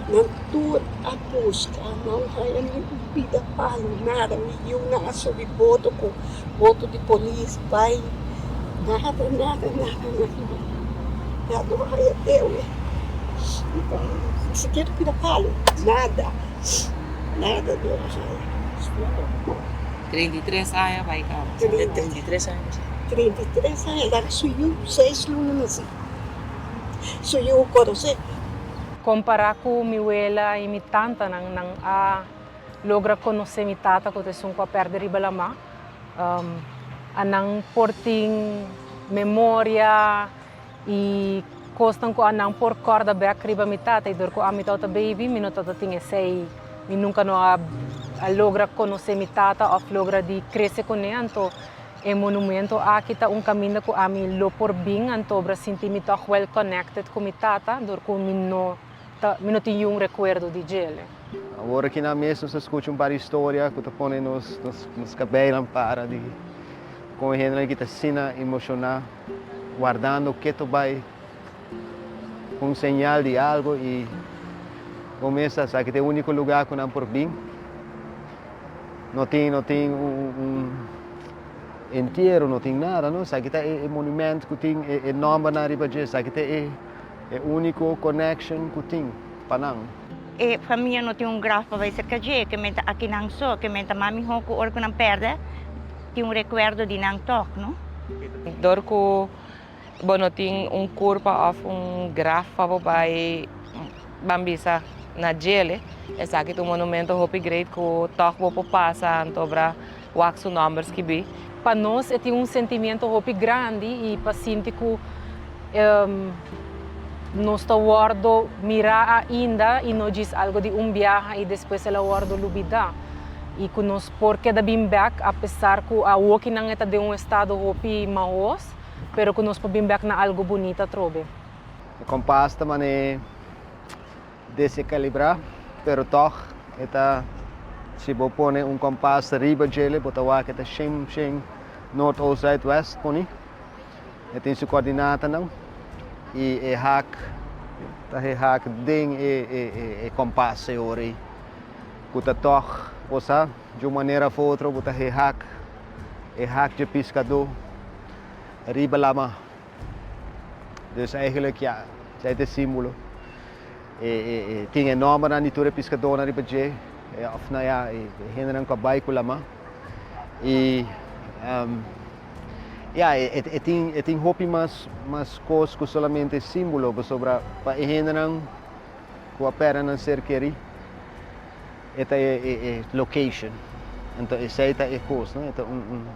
Nan tur a buska, nan haya ni un pida palu, nada. Mi yiunan a subi boto ku boto di polis bai, nada, nada, nada, nada. Nan no haya dewe, ni sikiera un pida palu, nada, nada no a haya. 33 aña bai kaba. 33 aña. 33 aña, laga su yu seis luna nasi. Su yu konosé. Kompará ku mi wela i mi tantanan, nan a logra konosé mi tata ku ta esun ku a pèrdè riba lamá. A nan por tin memoria i kosnan ku a nan por kòrda bèk riba mi tata i dor ku ami tabata baby mi no tabata tin esei, mi nunka no a logra konosé mi tata òf logra di krese kuné. Anto E monumento aki ta un kaminda ku ami lo por bin antobra sinti mi tòg well connected ku mi tata dor ku mi no ta mi no tin yun rekuerdo di djele. Awor aki nan mes nos a skucha un par di historia ku ta pone nos nos kabeinan para di kon e hendenan aki ta asina emoshoná wardando keto bai un señal di algo i bo mes ta sa ki ta e úniko lugá ku nan por bin. No tin no tin un entiero, no tin nada no. Esaki ta e monument ku tin e nòmbernan riba dje. Esaki ta e úniko connection ku tin pa nan. E famia no tin un graf pa bai serka dje, ke men ta aki nan so, ke men ta mas mihó ku ora ku nan pèrdè tin un rekuerdo di nan tòg, no? Dor ku bo no tin un kurpa òf un graf pa bo bai ban bisa na djele. Esaki ta un monumento hopi great ku tòg bo por pasa anto obra wak su nòmber skibí. Pa nos e tin un sentimiento hopi grandi i pa sinti ku nos ta wòrdu mirá ainda i no djis algu di un biaha i despues el a wòrdu lubidá i ku nos por keda bin bèk apesar ku awokinan e ta den un estado hopi mahos. Pero ku nos por bin bek na algu bunita atrobe. E kompas ta man'é desekalibrá, pero tòg e ta, si bo pone un kompas riba djele bo ta wak e ta shen shen noord oost zuid west poni. E tin su kordinatanan i e hak ta e hak den e e kompas e ora ei ku ta tòg, bo sa, di un manera òf otro bo ta e hak e hak dje piskadó riba lama. Dus eigenlijk ja, esei ta e símbolo. E e e tin e nòmbernan di tur e piskadónan riba dje, òf no ya, e hendenan ku a bai ku lama. I ya, e e tin e tin hopi mas mas kos ku solamente símbolo, pasobra pa e hendenan ku a pèrdè nan ser kerí, e ta e e location. Anto esei ta e kos, no? E ta un un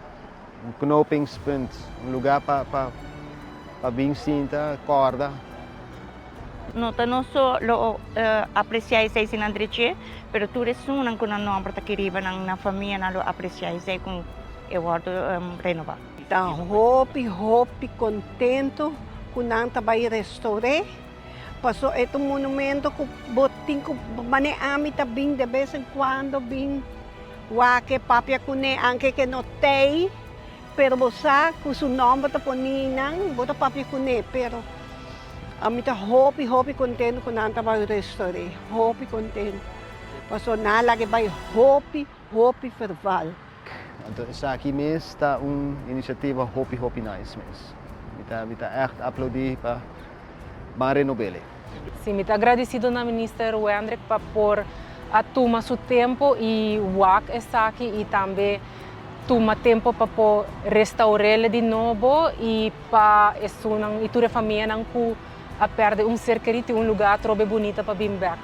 un knopingspunt, un lugá pa pa pa bin sinta, kòrda. No ta nos so lo apresiá esei si nan dreché, pero tur esunnan ku nan nòmber ta kiriba nan nan famianan lo apresiá esei ku e wòrdu renobá. Ta hopi hopi contento cu nan ta bay restaur'e. Paso e ta un monumento ku bo tin ku manera ami ta bin de bes en kuando bin wak e papia kuné anke ke no tei pero bo sa ku su nòmber ta poni nan bo ta papia kuné pero ami ta hopi hopi kontento ku nan ta bai restor'é hopi kontento paso nan a laga e bai hopi hopi ferval. Anto esaki mes ta un inisiativa hopi hopi nice mes mi ta mi ta ègt aplaudí pa Ban renob'ele. Sí, mi ta agradecido na Minister Wendrick pa por a tuma su tempo y wak esaki y tambe tuma tempo pa por restaur'ele di nobo y pa esunnan y tur e famianan cu a perde un ser keri tin un lugar atrobe bunita pa bin bek.